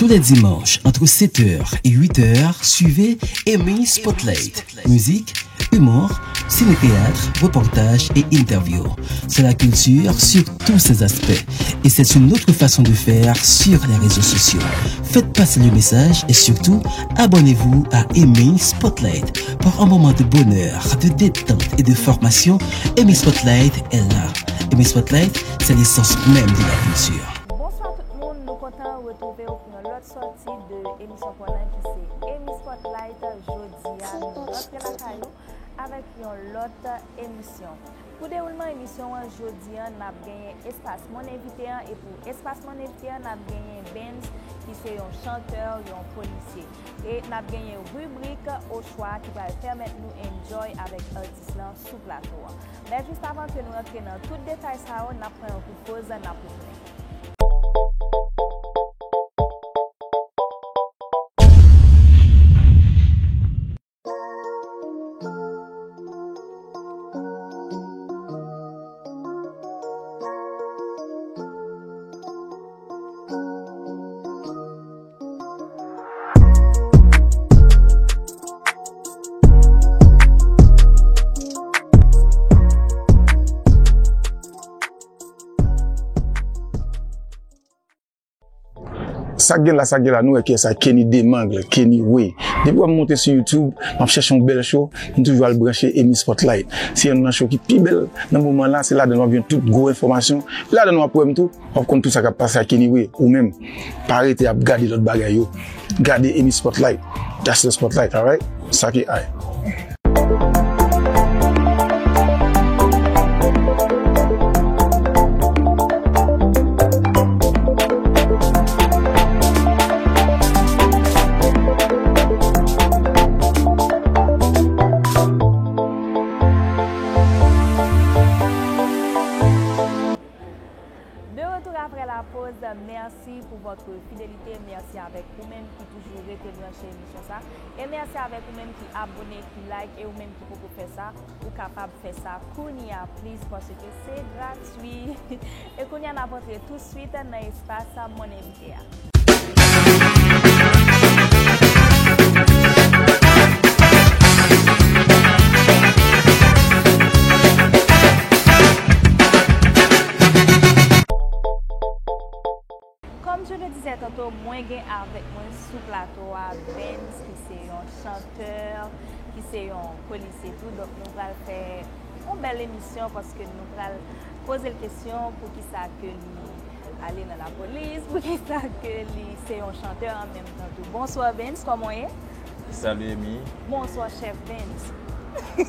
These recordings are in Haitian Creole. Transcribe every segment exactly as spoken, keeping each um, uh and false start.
Tous les dimanches, entre sept heures et huit heures, suivez Amy Spotlight. Musique, humour, ciné-théâtre, reportages et interviews. C'est la culture sur tous ses aspects. Et c'est une autre façon de faire sur les réseaux sociaux. Faites passer le message et surtout, abonnez-vous à Amy Spotlight. Pour un moment de bonheur, de détente et de formation, Amy Spotlight est là. Amy Spotlight, c'est l'essence même de la culture. Bonswa tout moun, nou kontan retwouve w pou yon lòt sòti de emisyon pa w lan ki se Amy Spotlight. Jodi a, nou rantre lakay ou avèk yon lòt emisyon. Pou dewoulman emisyon an, jodi a, n ap genyen espas Mon Envite an, e pou espas Mon Envite an, n ap genyen Benz, ki se yon chantè, yon polisye. E n ap genyen ribrik Ochwa ki pral pèmèt nou enjoy avèk atis lan sou plato an. Men jis avan ke nou rantre nan tout detay sa yo, n ap pran yon kout poz, n ap retounen. Sa k gen la, sa k gen la, nou wè kiyès sa, Kenny Demangle, Kenny Way. Depi w ap monte sou YouTube, m ap chèche yon bèl show, m toujou al branche Amy Spotlight. Se youn nan show ki pi bèl nan moman la, se ladan l w ap jwenn tout gwo enfòmasyon, ladan l w ap wè m tou. W ap konn tout sa k ap pase ak Kenny Way, ou menm. Pa rete ap gade lòt bagay yo. Gade Amy Spotlight. That's the spotlight, alright? Sa ki ay. De retour après la pause, merci pour votre fidélité, merci avèk ou menm ki toujou rete branche emisyon sa, e mèsi avèk ou menm ki abone, ki like, e ou menm ki poko fè sa, ou kapab fè sa kounye a, please, paske se gratui. E kounye a, n ap antre tou swit nan espas Mon Envite a. Comme je le disais tantôt, mwen gen avèk mwen sou plato a Benz, ki se yon chantè, ki se yon polisye tou. Donk, nou pral fè yon bèl emisyon paske nou pral poze l kesyon poukisa ke li ale nan lapolis, poukisa ke li se yon chantè an menm tan tou. Bonswa, Benz, kòman w ye? Salut, Amy. Bonswa, chèf Benz.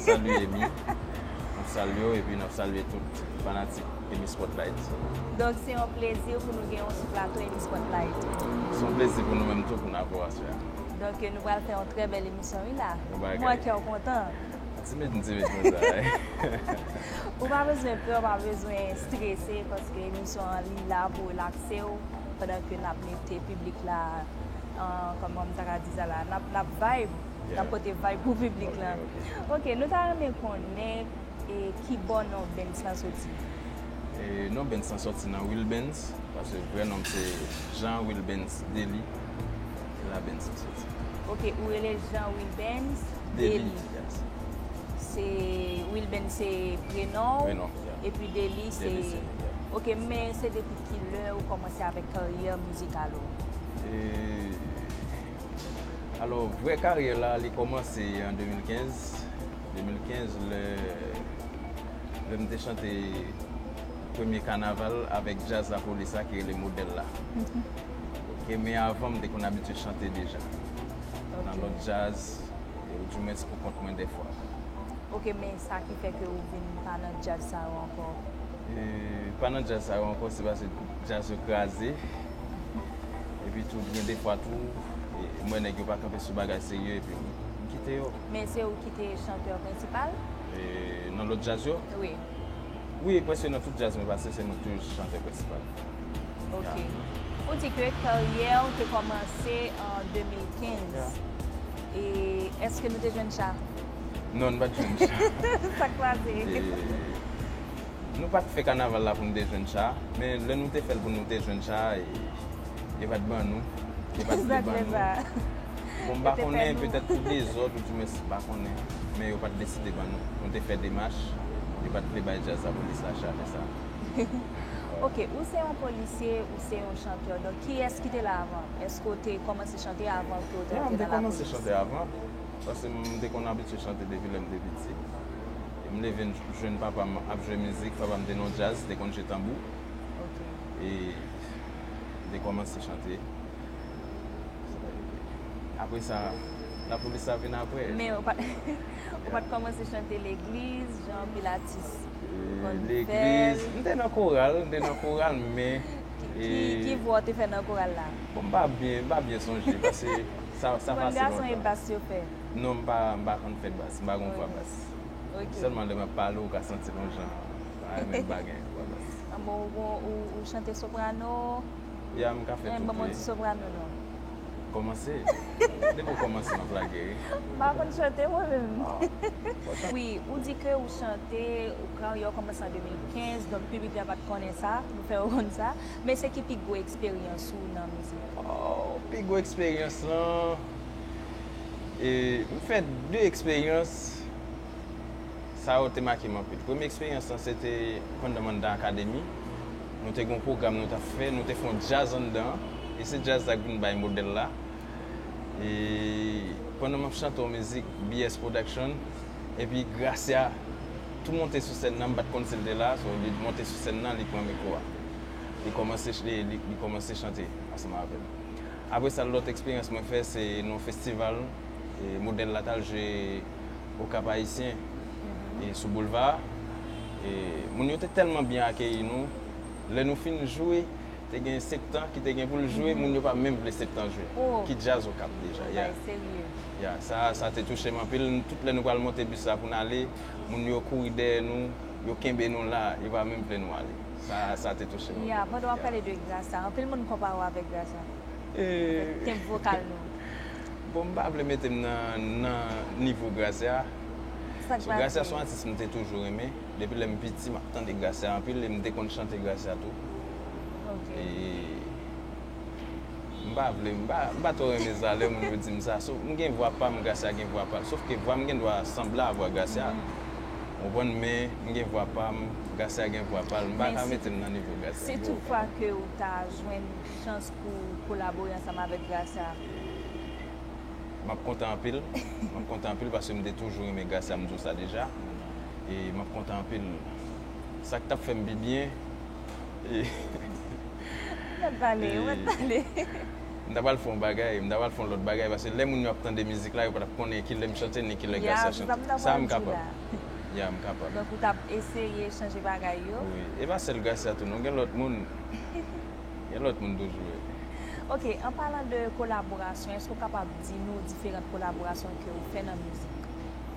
Salut, Amy. N ap salye w epi n ap salye tout fanatik Amy Spotlight. Donk, se yon plezi pou nou gen w sou plato Amy Spotlight. Se yon plezi pou nou menm tou pou n avè w aswè a. Donk, nou pral fè yon trè bèl emisyon, wi, la. Bon bagay. Mwen kè w kontan. Ti met, ti met konsa, wi. Ou pa bezwen pè, ou pa bezwen strese, paske emisyon an, li la pou relakse w, pandan ke n ap mete piblik la, an, kòman m ta ka di sa la, n ap, n ap vibe, n ap pote vibe pou piblik la. Ok, ok. Ok, nou ta renmen konnen, e, ki bò non Benz lan soti? E, non Benz lan soti nan Wilbens, paske vrè non m se Jean Wilbens Dely, se la Benz lan soti. Ok, ou rele Jean Wilbens Dely, Dely. Yes. Se Wilbens se prenon w, prenon, yeah. Epi Dely se, Dely se, yeah. Ok, men se depi ki lè ou kòmanse avèk karyè mizikal ou? E, alò, vrè karyè la, li kòmanse an de mil kenz. De mil kenz, lè, lè m te chante premye kanaval avèk djaz Lapolis la ki rele Modèl la. Ok, men avan, m te konn abitye chante deja. Ok. Nan lòt djaz, e, oudimwens pou kont mwen dèfwa. Ok, men sa ki fè ke ou vin pa nan djaz sa yo ankò? E, pa nan djaz sa yo ankò, se paske djaz yo kraze. Epi tou, gen de fwa tou, e, m wè nèg yo pa kanpe sou bagay serye, epi m, m kite yo. Men se ou ki te chantè prensipal? E, nan lòt djaz yo? Wi. Wi, prèske nan tout djaz mwen pase, se mwen ki toujou chantè prensipal. Ok. Ya. Ou di ke karyè w te kòmanse an de mil kenz. Ya. E èske nou te jwenn cha? Non, nou pa t jwenn cha. Sa k pase? E, nou pa t fè kanaval la pou nou te jwenn cha, men lè nou te fè l pou nou te jwenn cha, e, yo pa t ban nou. Yo pa t vle ban nou. Bon, m pa konnen, petèt pou dezòd, ou dimwens, m pa konnen. Men yo pa t deside ban nou. Nou te fè demach, yo pa t vle bay djaz la, polis la chache sa. Ok, ou se yon polisye, ou se yon chantè. Donk, kiyès ki te la avan? Èske w te kòmanse chante avan ke w te antre nan lapolis? Ya, m te kòmanse chante avan. Paske m te konn abitye chante depi lè m te piti. E m leve m jwenn papa m ap jwe mizik, papa m te nan djaz, te konn jwe tanbou. E m te kòmanse chante. Apre sa, lapolis la vin apre. Men ou pa ou pa t kòmanse chante legliz, jan anpil atis konn fè l? M te nan koral, m te nan koral, men. Ki, ki, ki vwa w te fè nan koral la? Bon, m pa byen, m pa byen sonje, paske sa, sa pase lontan. Ou konn gason e bas yo fè? Non, m pa, m pa konn fè bas, m pa gen vwa bas. Sèlman lè m ap pale, ou ka santi l yon jan. M pa renmen bagay vwa bas. Bon, ou, ou, ou chante soprano? Ya, m ka fè tou. Ban m yon ti soprano non. Kòmanse. Depi w kòmanse, m ap lage wi. M pa konn chante mwen menm. Wi, ou di ke ou chante, karyè w kòmanse an de mil kenz, donk piblik la pa t konnen sa, nou fè yo konn sa. Men se ki pi gwo eksperyans ou nan mizik? Oh, pi gwo eksperyans lan, e, m fè de eksperyans. Sa yo te make m anpil. Premye eksperyans lan se te pandan m anndan akademi. Nou te gen yon pwogram nou t ap fè, nou te fè yon djaz anndan an, e se djaz la k vin bay modèl la. E pandan m ap chante yon mizik, B S Production, epi Gracia tou monte sou sèn nan, m pa t konn si l te la, so li monte sou sèn nan, li pran mikwo a. Li kòmanse, li, li, li kòmanse chante ansanm avè m. Apre sa, lòt eksperyans mwen fè, se nan yon festival, e, modèl la t al jwe Okap Ayisyen, e, sou boulva a. E, moun yo te tèlman byen akeyi nou, lè nou fin jwe, te gen Septan ki te gen pou l jwe, moun yo pa menm vle Septan jwe. Ki djaz Okap deja, ya. Ya, sa, sa te touche m anpil. Tout lè nou pral monte bis la pou n ale, moun yo kouri dèyè nou, yo kenbe nou la, yo pa menm vle nou ale. Sa, sa te touche m anpil. Ya, pandan w ap pale de Gracia, anpil moun konpare w avèk Gracia. Avèk tenb vokal nou. Bon, m pa vle mete m nan, nan nivo Gracia. Sa k pase? Gracia se yon atis m te toujou renmen. Depi lè m piti, m ap tande Gracia anpil e m te konn chante Gracia tou. E m pa vle, m pa, m pa twò renmen sa lè moun yo di m sa. So, m gen vwa pa m, Gracia gen vwa pa l. Sofke vwa m gen dwa sanble a vwa Gracia. Ou konprann, men m gen vwa pa m, Gracia gen vwa pa l. M pa ka mete m nan nivo Gracia. Si toutfwa ke w ta jwenn chans pou w kolabore ansanm avèk Gracia? M ap kontan anpil. M ap kontan anpil paske m te toujou renmen Gracia, m di w sa deja. E m ap kontan anpil. Sa k t ap fè m pi byen, e, Ou mèt pale, ou mèt pale. M ta pral fè yon bagay, m ta pral fè yon lòt bagay, paske lè moun yo ap tande mizik la, yo pa t ap konnen kilè m chante ni kilè Gracia chante. Sa m kapab. Ya, m kapab. Donk, ou t ap eseye chanje bagay yo? Wi. E pa sèl Gracia tou, non. Gen lòt moun. Gen lòt moun toujou, wi. Ok, an palan de kolaborasyon, èske w kapab di nou diferan kolaborasyon ke ou fè nan mizik?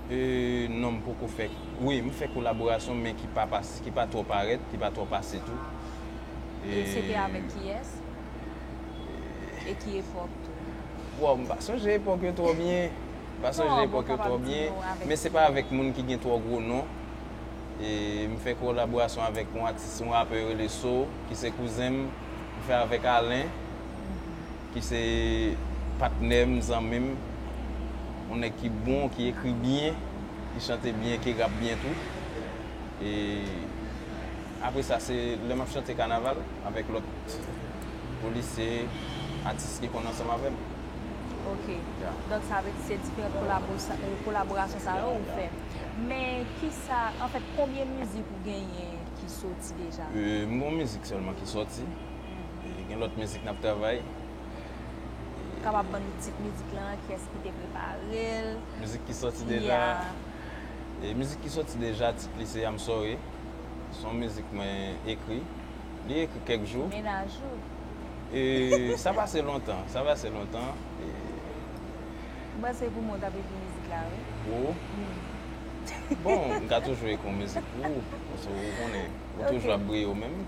E, non, m poko fè. Wi, m fè kolaborasyon, men ki pa pase, ki pa twò parèt, ki pa twò pase tou. E se te avèk kiyès? E ki epòk tou? Waw, m pa sonje epòk yo twò byen. M pa sonje epòk yo twò byen. Men se pa avèk moun ki gen twò gwo non. E m fè kolaborasyon avèk yon atis, yon rapè yo rele So, ki se kouzen m. M fè avèk Alen, ki se patnè m, zanmi m. Yon nèg ki bon, ki ekri byen, ki chante byen, ki rap byen tou. E apre sa, se lè m ap chante kanaval avèk lòt polisye, atis ki konn ansanm avè m. Ok. Donk, sa vle di se diferan kolaborasyon sa yo ou fè. Men, kisa, anfèt, konbyen mizik ou genyen ki soti deja? E, m gen yon mizik sèlman ki sòti. E gen lòt mizik n ap travay. Ou kapab ban nou tit mizik lan, kiyès ki te prepare l? Mizik ki sòti deja. E mizik ki sòti deja, tit li se I'm Sorry. Se yon mizik mwen ekri. Li ekri kèk jou. Mennaj ou? E sa pase lontan, sa pase lontan. E... M panse pou mwen w t ap ekri mizik la, wi. Pou ou? Bon, m ka toujou ekri yon mizik pou ou. Paske ou konnen, ou toujou ap briye ou menm.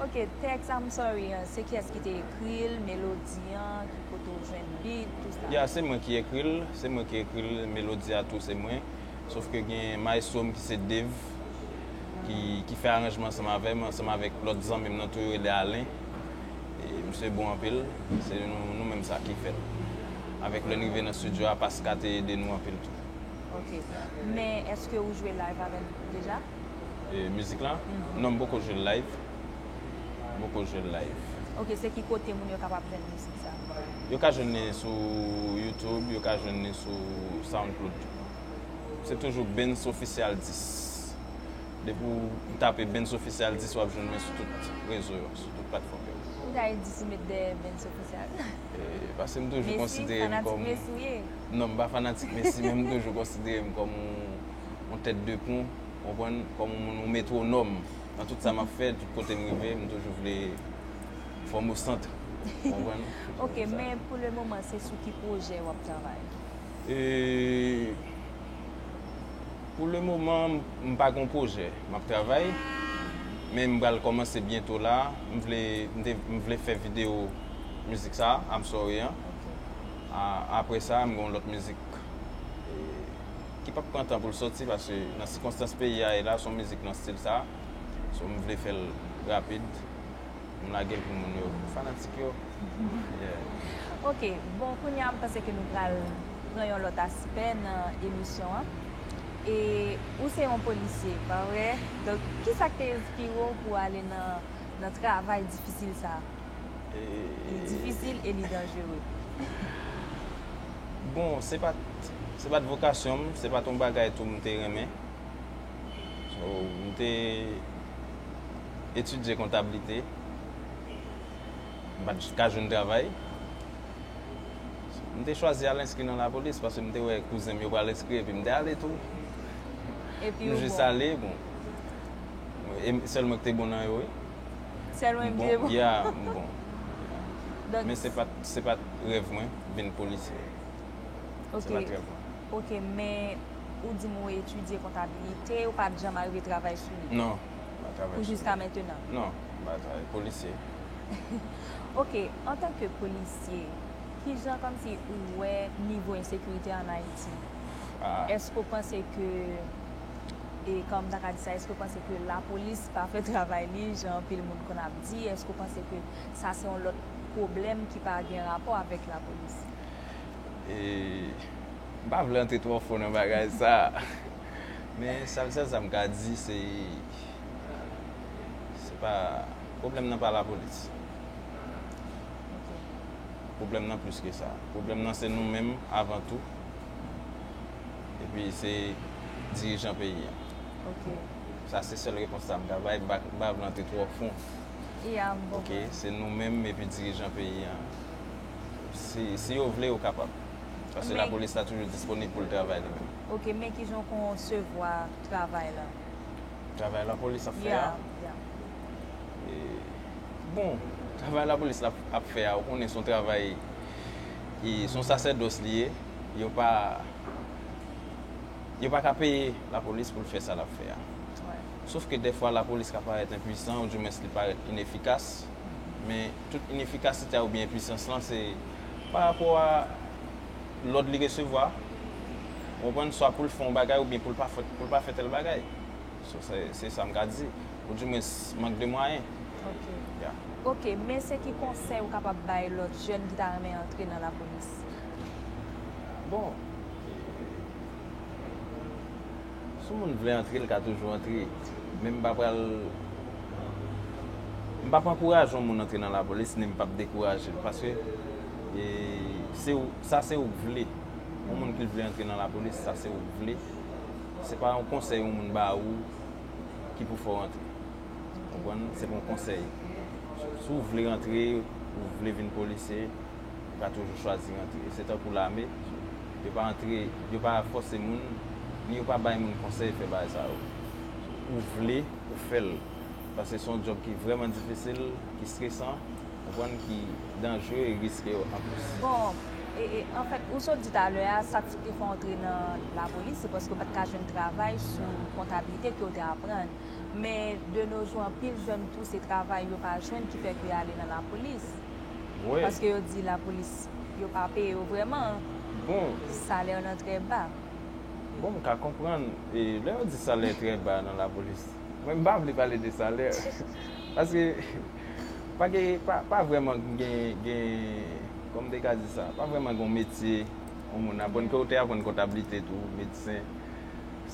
Ok, tèks I'm Sorry an, se kiyès ki te ekri l, melodi an, ki kote w jwenn beat, tou sa? Ya, se mwen ki ekri l, se mwen ki ekri l, melodi a tou se mwen. Sofke gen mayestwo m ki se Dave, ki, ki fè aranjman ansanm avè m, ansanm avèk lòt zanmi m nan tou, yo rele Alen. E misye bon anpil, se nou, nou menm sa ki fè l. Avèk lè n rive nan estidyo a, Pasca te ede nou anpil tou. Ok. Men èske ou jwe live avè l deja? E mizik la? Non, m poko jwe l live. M poko jwe l live. Ok, se ki kote moun yo kapab jwenn mizik sa? Yo ka jwenn li sou YouTube, yo ka jwenn li sou SoundCloud. Se toujou Benz Official dis. Depi w tape Benz Official dis, w ap jwenn mwen sou tout rezo yo, sou tout platfòm yo. Ou ta di si met dèyè Benz Official. E, paske m toujou konsidere m kòm... Messi ou ye? Non, m pa fanatik Messi, men m toujou konsidere m kòm yon, yon tèt de pon, konprann, kòm yon moun, yon metwonòm. Nan tout sa m ap fè, tout kote m rive, m toujou vle fè m o sant. Konprann? Ok, men pou le moman, se sou ki pwojè w ap travay? E, pou le moman, m pa gen pwojè. M ap travay, men m pral kòmanse byento la. M vle, m te, m vle fè videyo mizik sa, I'm Sorry an. A, apre sa, m gen yon lòt mizik, e, ki p ap pran tan pou l soti, paske nan sikonstans peyi a ye la, se yon mizik nan stil sa. So, m vle fè l rapid. M lage l pou moun yo, pou fanatik yo. Yeah. Ok, bon, kounye a m panse ke nou pral pran yon lòt aspè nan emisyon an. E ou se yon polisye, pa vre? Donk, ki sa k te enspire w pou ale nan, nan travay difisil sa? Li difisil e li danjere. Bon, se pa t, se pa t vokasyon m, se pa t yon bagay tou m te renmen. So, m te etidye kontablite. M pa t ka jwenn travay. M te chwazi al enskri nan lapolis paske m te wè kouzen m yo pral enskri epi m te ale tou. Epi M ou jis bon. Ale, bon. E m, sèl mwen ki te bon nan yo, wi. Sèl mwen ki te bon. Ya, m bon. Donk, Men se pa t, se pa t rèv mwen vin polisye. Se pa t rèv mwen. Ok, men ou di m ou etidye kontabilite, ou pa t janm arive travay sou li? Non, m pa travay Pou sou li. Jiska mentenan? Non, m pa travay. Polisye. Ok, antanke polisye, kijan kòmsi ou wè nivo ensekirite an Ayiti? Ah. Èske w panse ke, e kòman m ta ka di sa, èske w panse ke lapolis pa fè travay li, jan anpil moun konn ap di? Èske w panse ke sa se yon lòt pwoblèm ki pa gen rapò avèk lapolis? E, m pa vle antre twò fon nan bagay sa. Men sèl, sèl sa m ka di, se, se pa, pwoblèm nan pa lapolis. Ok. Pwoblèm nan plis ke sa. Pwoblèm nan se nou menm avan tou. Epi se dirijan peyi a. Ok. Sa se sèl repons sa m ka bay, m pa, m pa vle antre twò fon. Ya, m Ok, konprann. Se nou menm epi dirijan peyi a. Si, si yo vle, yo kapab. Paske Men- lapolis la toujou disponib pou l travay li menm. Ok, men kijan w konsevwa travay la? Travay lapolis ap fè Ya, a. Ya. E, bon, travay lapolis la ap fè a, ou konnen se yon travay, e, se yon sasèdòs li ye. Yo pa, yo pa ka peye lapolis pou l fè sa l ap fè a. Wè. Sof ke dèfwa lapolis ka parèt enpwisan, oudimwens li parèt inefikas. Men tout inefikasite a oubyen enpwisans lan, se pa rapò a lòd li resevwa. Ou konprann? Swa pou l fè yon bagay oubyen pou l pa fè, pou l pa fè tèl bagay. So, se, se sa m ka di. Oudimwens, mank de mwayen. Ok. Ya. Ok, men se ki konsèy ou kapab bay lòt jèn ki ta renmen antre nan lapolis? Bon, si yon moun vle antre, l ka toujou antre. Men m pa pral, m p ap ankouraje yon moun antre nan lapolis, ni m p ap dekouraje l. Paske, e, se ou, sa se ou k vle. Yon moun ki vle antre nan lapolis, sa se ou k vle. Se pa yon konsèy yon moun ba ou ki pou fè w antre. Konprann? Se pa yon konsèy. Si w vle rantre, ou vle vin polisye, ou ka toujou chwazi rantre. Se tankou lame, yo pa antre, yo pa fòse moun, ni yo pa bay moun konsèy fè bagay sa yo. Ou vle, ou fè l. Paske se yon djòb ki vrèman difisil, ki stresan, konprann, ki danjere e riske yo anplis. Bon, e, e, anfèt, ou sot di talè a, sa k te fè w antre nan lapolis, se paske w pa t ka jwenn travay sou kontabilite ke w te aprann. Men, de nos jours, anpil jèn tou, se travay yo pa jwenn ki fè ke y ale nan lapolis. Wi. Paske yo di lapolis, yo pa peye yo vrèman. Bon. Salè yo nan trè ba. Bon, m ka konprann. E lè yo di salè trè ba nan lapolis, mwen, m pa vle pale de salè. Paske, Pa gen, pa, pa vrèman gen, gen, kòman m te ka di sa, pa vrèman gen yon metye yon moun aprann, ke w te aprann kontablite tou, medsen,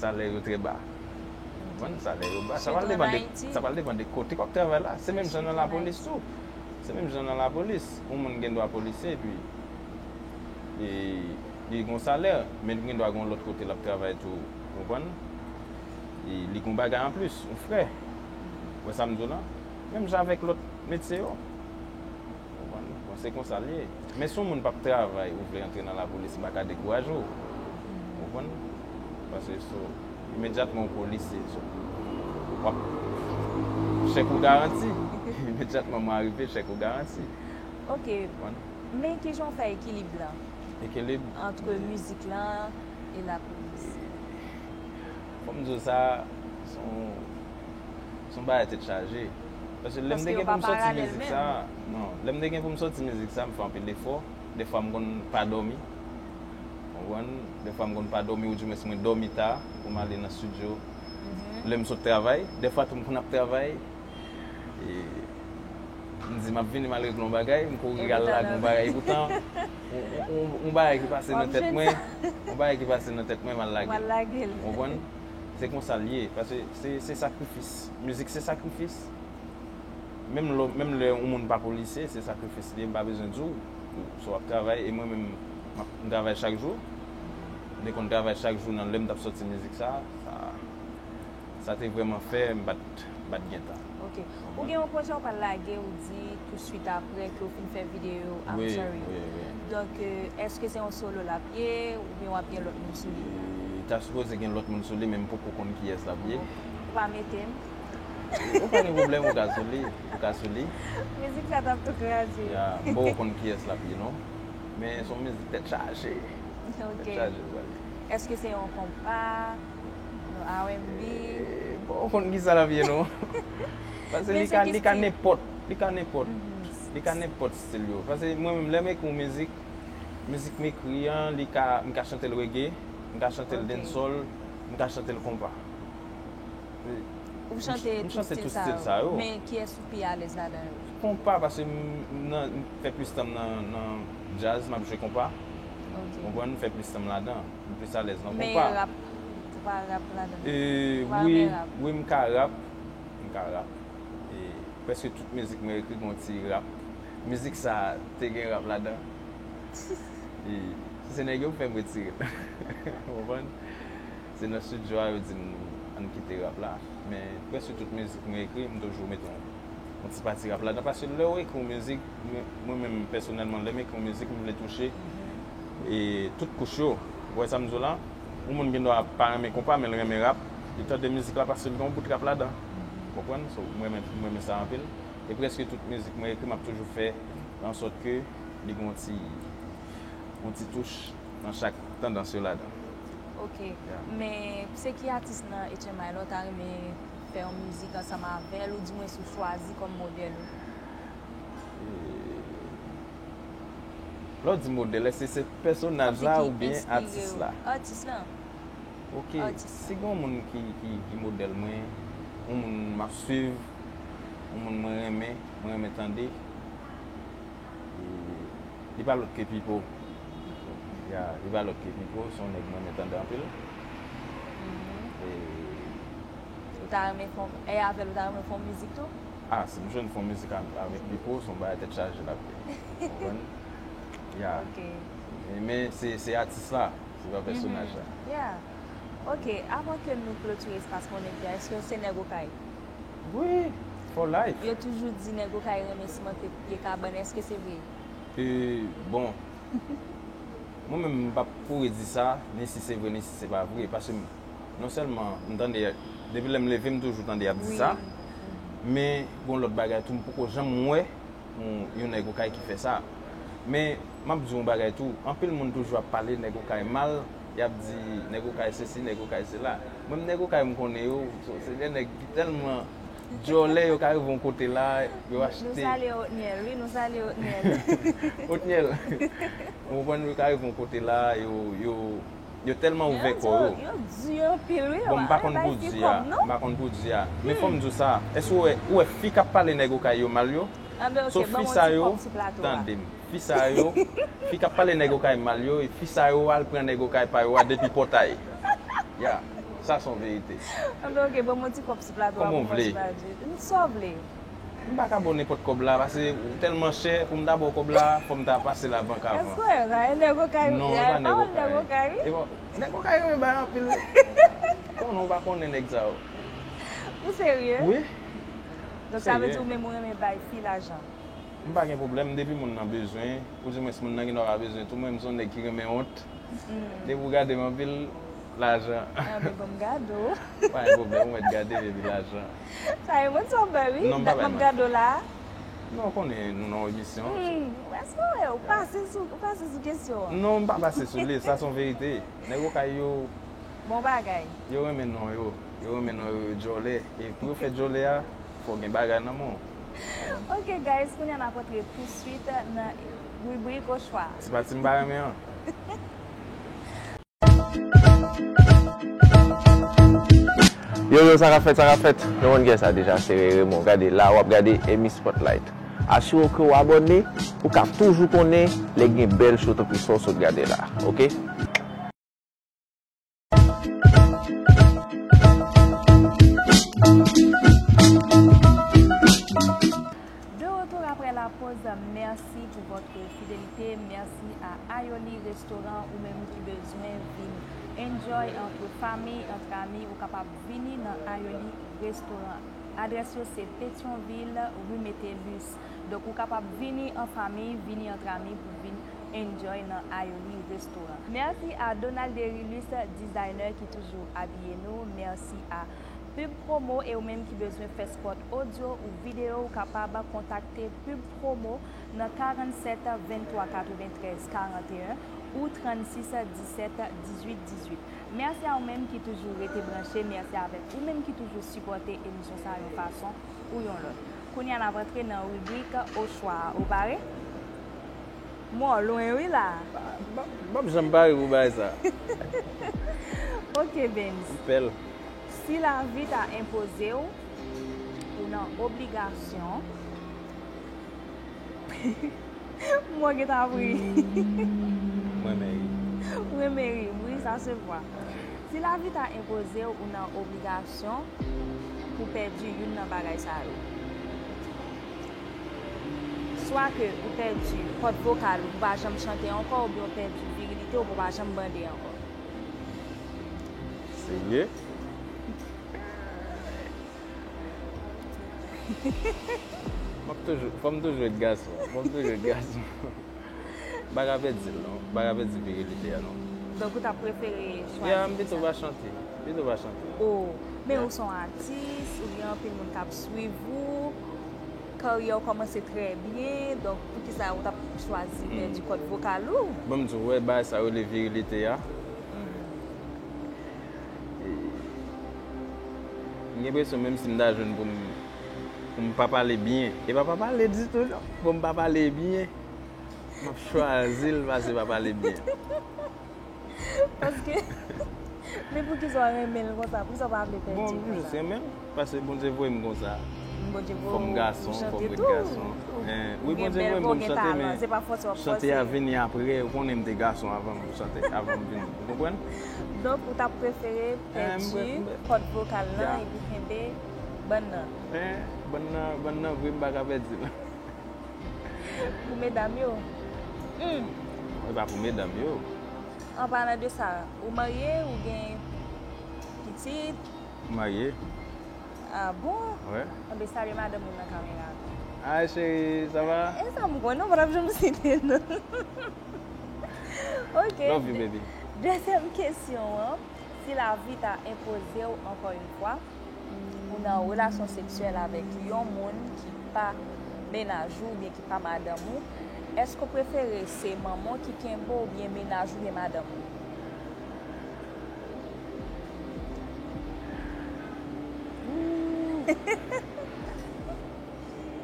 salè yo trè ba. Ou konprann? Salè yo ba. Sa pral depann de, sa pral depann de kote w ap travay la. Se menm jan nan lapolis tou. Se menm jan nan lapolis. Yon moun gen dwa polisye, epi e, li gen yon salè, men li gen dwa gen yon lòt kote l ap travay tou, ou konprann? E li gen yon bagay anplis, yon frè. Ou wè sa m di w la? Menm jan avèk lòt metye yo. Ou konprann? Bon, se konsa l ye. Men si yon moun p ap travay, ou vle antre nan lapolis, m pa ka dekouraje w. Ou konprann? Paske so, imedyatman w polisye, so, w ap, chèk ou garanti. Imedyatman mwen arive, chèk ou garanti. Ok. Ou konprann? Men kijan w fè ekilib la? Ekilib? Ant mizik la e lapolis. Fò m di w sa, se yon, se yon bagay tèt chaje. Paske lè m te gen pou m sòti mizik sa, non, lè m te gen pou m sòti mizik sa, m fè anpil efò. Defwa m konn pa dòmi. Ou konprann? Defwa m konn pa dòmi, oudimwens mwen dòmi ta pou m ale nan estidyo. Lè m sot travay, defwa tou m konn ap travay, e, m di m ap vini, m al regle yon bagay, m kouri al lage yon bagay. Epoutan, yon, yon, yon, yon bagay ki pase nan tèt mwen, yon bagay ki pase nan tèt mwen, m al lage l. Ou konprann? Se konsa l ye, paske se, se sakrifis. Mizik se sakrifis. Menm lè, menm lè yon moun pa polisye, se sakrifis li ye, m pa bezwen di w. So w ap travay, e mwen menm, m ap, m travay chak jou. M te konn travay chak jou nan lè m t ap sòti mizik sa, sa, sa te vrèman fè m pa t, m pa t gen tan. Ok. Ou gen yon pwojè w pral lage, ou di touswit apre ke w fin fè videyo Archery. Wi, wi, wi. Donk, euh, èske se yon solo l ap ye, oubyen w ap gen lòt moun sou li? E, ta sipoze gen lòt moun sou li, men m poko konn kiyès l ap ye. Ou pa mete m? Ou pa gen pwoblèm, ou ka sou li, ou ka sou li. Mizik sa t ap tou kraze. Ya, m poko konn kiyès l ap ye, non. Men se yon mizik tèt chaje. Ok. Tèt chaje, l pral ye. Èske se yon konpa, yon R and B? E, bon, ou konn kisa l ap ye, non. Paske li ka, li ka nenpòt, li ka nenpòt, li ka nenpòt estil yo. Paske mwen menm, lè m ekri yon mizik, mizik m ekri an, li ka, m ka chante l reggae, m ka chante l dancehall, m ka chante l konpa. Ou chante tout estil sa yo. Men kiyès ou pi alèz ladan yo? Konpa, paske m, m nan, m fè plis tan m nan, nan djaz, m ap jwe konpa. Ok. Ou konprann? M fè plis tan m ladan. M plis alèz nan konpa. Men rap, ou pa rap ladan? E, wi, wi, m ka rap. M ka rap. E, prèske tout mizik mwen ekri gon ti rap. Mizik sa te gen rap ladan. E, se nèg yo k fè m retire l. Ou konprann? Se nan estidyo a yo di m ann kite rap la. Men prèske tout mizik mwen ekri, m toujou mete yon, yon ti pati rap ladan. Paske lè w ekri yon mizik, mwen, mwen menm pèsonèlman, lè m ekri yon mizik, m vle touche, e, tout kouch yo. Ou wè sa m di w la? Yon moun gen dwa pa renmen konpa, men l renmen rap. Li tande mizik la paske l gen yon bout rap ladan. Ou konprann? So, mwen renmen, mwen renmen sa anpil. E prèske tout mizik mwen ekri, m ap toujou fè an sòt ke li gen yon ti, yon ti touch nan chak tandans yo ladan. Ok. Ya. Men se ki atis nan H M I la w ta renmen fè yon mizik ansanm avè l, oudimwens ou chwazi kòm modèl ou? E, lè w di modèl, èske se pèsonaj la oubyen atis la? Atis la. Ok, si gen yon moun ki, ki, ki modèl mwen, yon moun m ap swiv, yon moun mwen renmen, mwen renmen tande, e, li pa lòt ke Pipo. Ya, li pa lòt ke Pipo, se yon nèg mwen renmen tande anpil. E, ou ta renmen fè, e avè l ou ta renmen fè yon mizik tou? A, si m jwenn fè yon mizik a, avèk Pipo, se yon bagay tèt chaje l ap ye. Ou konprann? Ya. Ok. Men, men se, se atis la, se pa pèsonaj la. Ya. Ok, avan ke nou klotire espas Monnèt la, èske w se nèg Okay? Wi, for life. Yo toujou di nèg Okay renmen siman ke pye kabann, èske se vre? E, bon, mwen menm, m p ap kouri di sa, ni si se vre, ni si se pa vre. Paske m, non sèlman m tande, depi lè m leve, m toujou tande y ap di sa. Men, gon lòt bagay tou, m poko janm wè yon, yon nèg Okay ki fè sa. Men, m ap di w yon bagay tou, anpil moun toujou ap pale nèg Okay mal, y ap di nèg Okay sesi, nèg Okay sela. Mwen menm, nèg Okay m konnen yo, se de nèg ki tèlman djòlè, yo ka rive yon kote la, yo achte. Nou salye Otniel, wi, nou salye Otniel. Otniel. Ou konprann, yo ka rive yon kote la, yo, yo, yo tèlman ouvè kò yo. Yo di anpil, wi. Bon, m pa konn pou di a, m pa konn pou di a. Men fò m di w sa, èske ou wè, ou wè fi k ap pale nèg Okay yo mal yo? Anben, ok, so, ban m yon ti kòb sou plato a. Tande m. Fi sa yo, fi k ap pale nèg Okay mal yo, e fi sa yo al pran nèg Okay pa yo a depi pòtay. Ya, sa se yon verite. Anben, ok, ban m yon ti kòb sou plato a pou m kontinye. Kòman w vle? Sa w vle. M pa ka ba w nenpòt kòb la, paske ou tèlman chè, pou m ta ba w kòb la, fò m ta pase labank avan. Èske w wè sa? E nèg Okay, non, e pa nèg Okay. E pa nèg Okay, wi. E bon, nèg Okay renmen bay anpil. Konnen w pa konnen nèg sa yo. Ou serye? Wi. Donk, sa vle di ou menm ou renmen bay fi lajan? M pa gen pwoblèm, depi moun nan bezwen, oudimwens moun nan gen dwa pa bezwen tou, mwen, m se yon nèg ki renmen wont. Depi w gade m anpil, lajan. Anben, ban m gade w. Pa gen pwoblèm, ou mèt gade m epi lajan. Sa e moun sa w bay, wi. Non, m pa bay manti. Dat m ap gade w la. Non, w konnen nou nan yon emisyon. Hmm, èske w wè, ou pase sou, ou pase sou kesyon an. Non, m pa pase sou li, sa se yon verite. Nèg Okay yo, bon bagay. Yo renmen non yo. Yo renmen non yo, yo djòlè. E pou yo fè djòlè a, fò gen bagay nan men w. Ok, guys, kounye a n ap antre touswit nan ribrik Ochwa. Se pa ti m pa renmen an. Yo, yo, sa k ap fèt, sa k ap fèt? Nou konn kiyès sa deja, se Rere Mon. Gade la, w ap gade Emi Spotlight. Asire w ke w abòne, ou ka toujou konnen lè gen bèl show tankou sa w sot gade la, ok? De retour après la pause, merci pour votre fidélité, merci à Ayoli Restaurant, ou menm ki bezwen vin enjoy entre famille, entre amis, ou kapab vini nan Ayoli Restaurant. Adrès yo se Petyonvil, rue Metellus. Donk, ou kapab vini an fanmi, vini antre ami pou vin enjoy nan Ayoli Restaurant. Merci à Donald Derilus, designer ki toujou abiye nou. Merci à Pub Promo, e ou menm ki bezwen fè spot audio ou video, ou kapab kontakte Pub Promo nan karannset venntwa katreventrèz karanteyen ou trannsis disèt dizuit dizuit. Mèsi a ou menm ki toujou rete branche, mèsi avèk ou menm ki toujou sipòte emisyon sa a yon fason ou yon lòt. Kounye a n ap antre nan ribrik Ochwa a. Ou pare? M wè w lwen wi la. M p ap, m p ap janm pare pou bagay sa. Ok, Benz. M pè l. Si lavi ta enpoze w, ou nan obligasyon. M wè w gentan ap ri. M renmen ri. Ou renmen ri, wi, sa se vwa. Si lavi ta enpoze w, ou nan obligasyon pou pèdi youn nan bagay sa yo. Swa ke ou pèdi kòd vokal ou, ou pa janm chante ankò, oubyen ou pèdi virilite w, ou pa janm bande ankò. Serye? M ap toujou, fò m toujou ret gason. Fò m toujou ret gason. M pa ka pèdi l non. M pa ka pèdi virilite a non. Donk ou t ap prefere chwazi sa? Ya, m pito pa chante. Pito pa chante. Oh, men ou se yon atis, ou gen anpil moun k ap swiv ou. Karyè w kòmanse trè byen, donk poukisa ou t ap chwazi pèdi kòd vokal ou? Ban m di w, wè, bagay sa yo rele virilite a. E, m gen enpresyon menm si m ta jwenn pou m, pou m pa pale byen, e pa pa pale ditou non, pou m pa pale byen, m ap chwazi l pase pa pale byen. Paske, men poukisa w renmen l konsa? Poukisa w pa vle pèdi l konsa? Bon, m jis renmen l, paske Bondye voye m konsa. Bondye voye w pou chante tou. Fò m gason, fò m ret gason. Wi, Bondye voye m pou m chante, men chante a vini apre. Ou konnen m te gason avan m chante, avan m vini. Ou konprann? Donk, ou t ap prefere pèdi kòd vokal lan epi kenbe bann nan? Bann nan, bann nan vre, m pa ka pèdi l. Pou medam yo? Hmm. E pa pou medam yo. An palan de sa, ou marye, ou gen pitit? M marye. Ah bon? Wi. Anben, salye madanm ou nan kamera a tou. Hi, chérie, ça va? E sa m konnen, ou pa t ap janm site non. Ok. Love you, baby. Dezyèm kesyon an, si lavi ta enpoze w ankò yon fwa, ou nan relasyon seksyèl avèk yon moun ki pa mennaj ou oubyen ki pa madanm ou, èske w prefere se manman w ki kenbe w oubyen mennaj ou oubyen madanm ou?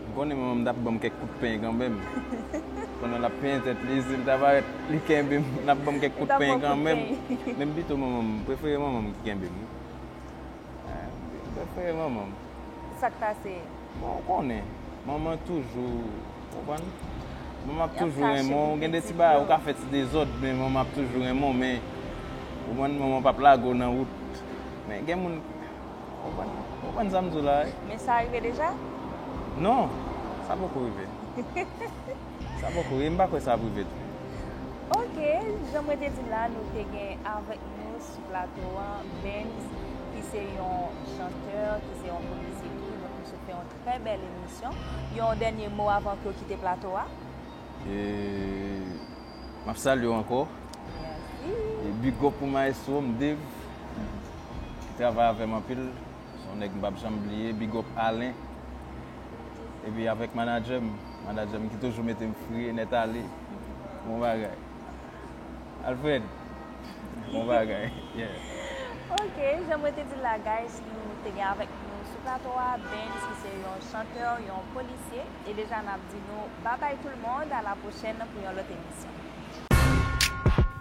M konnen manman m t ap ban m kèk kout peny kanmenm. Pandan l ap penyen tèt li, si l ta parèt, li kenbe m, l ap ban m kèk kout peny kanmenm. Men m pito manman m, m prefere manman m ki kenbe m wi. Eh, m prefere manman m. Sa k pase? Bon, ou konnen. Manman toujou, konprann? Manman ap toujou renmen w. Gen de ti bagay, ou ka fè ti dezòd, men manman ap toujou renmen w, men, konprann, manman p ap lage w nan wout. Men gen moun, konprann, konprann sa m di w la, wi. Men sa rive deja? Non, sa poko rive. Sa poko rive, m pa kwè sa ap rive tou. Ok, jan mwen te di l la, nou te gen avèk nou sou plato a Benz, ki se yon chantè, ki se yon polisye tou, donk misye fè yon trè bèl emisyon. Yon dènye mo avan ke w kite plato a? E, m ap salye w ankò. Mèsi. E big up pou maestro m, Dave, ki travay avè m anpil. Se yon nèg m p ap janm bliye. Big up Alain. Epi avèk manadjè m, manadjè m ki toujou mete m fri e nèt ale. Bon bagay. Alfred, bon bagay. Yeah. Ok, jan mwen te di l la, guys, nou te gen avèk nou sou plato a Benz, ki se yon chantè, yon polisye. E deja n ap di nou babay tout le monde, à la prochaine pou yon lòt emisyon.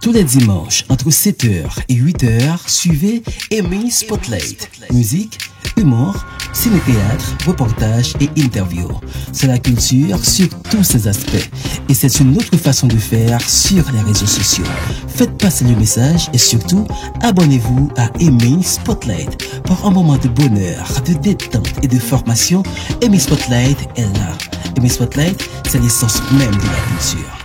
Tous les dimanches, entre sept heures et huit heures, suivez Aimé Spotlight. Musique, humour, ciné-théâtre, reportages et interviews. C'est la culture sur tous ses aspects. Et c'est une autre façon de faire sur les réseaux sociaux. Faites passer le message et surtout, abonnez-vous à Aimé Spotlight. Pour un moment de bonheur, de détente et de formation, Aimé Spotlight est là. Aimé Spotlight, c'est l'essence même de la culture.